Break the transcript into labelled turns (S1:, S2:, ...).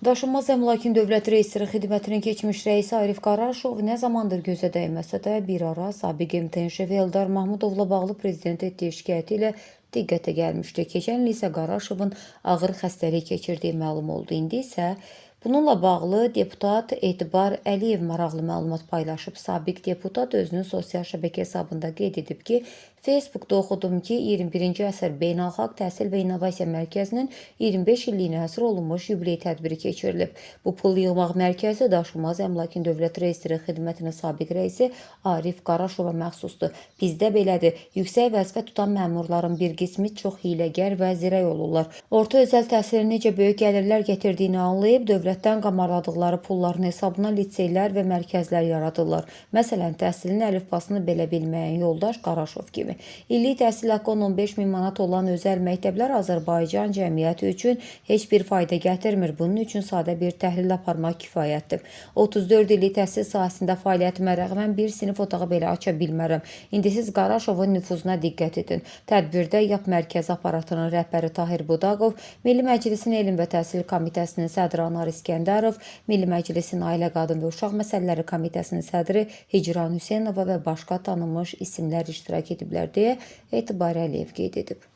S1: Daşınmaz Əmlakın Dövlət Reyestri Xidmətinin keçmiş rəisi Arif Qaraşov nə zamandır gözə dəyməsə də bir ara sabiq MTN şefi Eldar Mahmudovla bağlı prezidentə etdiyi şikayəti ilə diqqətə gəlmişdi. Keçən il isə Qaraşovun ağır xəstəlik keçirdiyi məlum oldu. İndi isə bununla bağlı deputat Etibar Əliyev maraqlı məlumat paylaşıb. Sabiq deputat özünün sosial şəbəkə hesabında qeyd edib ki, Facebookda oxudum ki, 21-ci əsr Beynəlxalq Təhsil və İnnovasiya Mərkəzinin 25 illiyinə həsr olunmuş yubiley tədbiri keçirilib. Bu pul yığmaq mərkəzi Daşınmaz Əmlakın Dövlət Reyestri Xidmətinin sabiq rəisi Arif Qaraşova məxsusdur. Bizdə belədir. Yüksək vəzifə tutan məmurların bir qismi çox hiyləgər və zirək olurlar. Orta özəl təhsilin necə böyük gəlirlər gətirdiyini anlayıb dövlətdən qamarladıqları pulların hesabına liseylər və mərkəzlər yaradırlar. Məsələn, təhsilin əlifbasını belə bilməyən yoldaş Qaraşov kimi. İllik təhsil haqqı 10-15 min manat olan özəl məktəblər Azərbaycan cəmiyyəti üçün heç bir fayda gətirmir. Bunun üçün sadə bir təhlil aparmaq kifayətdir. 34 illik təhsil sahəsində fəaliyyətimə rəğmən bir sinif otağı belə aça bilmərəm. İndi siz Qaraşovun nüfuzuna diqqət edin. Tədbirdə YAP Mərkəzi Aparatının rəhbəri Tahir Budaqov, Milli Məclisin Elm və Təhsil Komitəsinin sədri Anar İskəndərov, Milli Məclisin Ailə, Qadın və Uşaq Məsələləri Komitəsinin sədri Hicran Hüseynova və başqa tanınmış isimlər iştirak ediblər deyə Etibar Əliyev qeyd edib.